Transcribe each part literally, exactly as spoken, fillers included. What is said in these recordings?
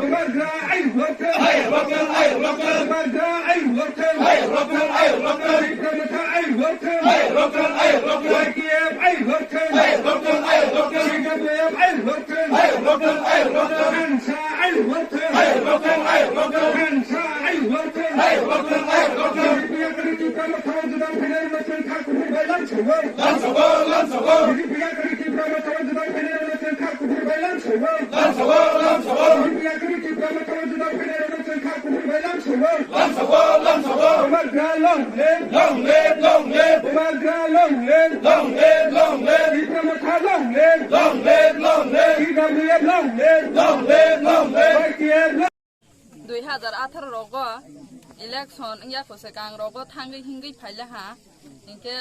Bubagra ayuk lokthwng. Bubagra ayuk lokthwng. Tipra Motha ayuk lokthwng. Y T F ayuk lokthwng. T W F ayuk lokthwng. Hansa ayuk lokthwng. Hansa ayuk lokthwng. Tipra Motha juda phainai lokthwng kha kuphur bai lam sabo. Lam sabo, lam sabo. Bubagra ayuk lokthwng kha kuphur bai lam sabo. Lam sabo, lam sabo. Bubagra ayuk lokthwng kha kuphur bai lam sabo. Lam sabo, lam sabo. Bubagra long live. Long live, long live. Bubagra long live. Long live, long live. Tipra Motha long live. Long live, long live. T W F long live. Long live, long live. Y T F long. Dui hazar atharo rogo election wngya kho se gang rogo thangwi hingwi phaila ha, hinkhe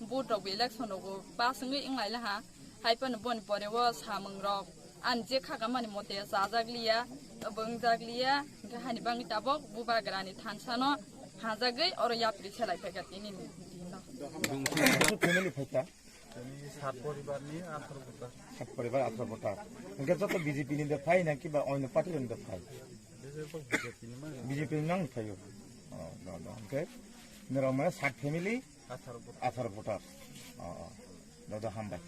vote rokbo election rogo pass wngwi wnglaila ha. Haiphano boni pore o samung rok ani je khakamani mote chajakliya, abo wngjakliya, hinkhe hani bangwi tabok Bubagrani thansano hajagwi oro yapri selai phaikha tini ni dino. Family phaikha? Sat poribar ni atharo voter. Sat poribar atharo voter. Hinkhe joto B J P ni de phai na kiba oino party ni de phai? Besibak B J P ni mani. B J P ni nang phaio. Oh, do, do. Hinkhe norok mane sat family atharo voter. Atharo voter. Oh, oh. Do, do, hambai.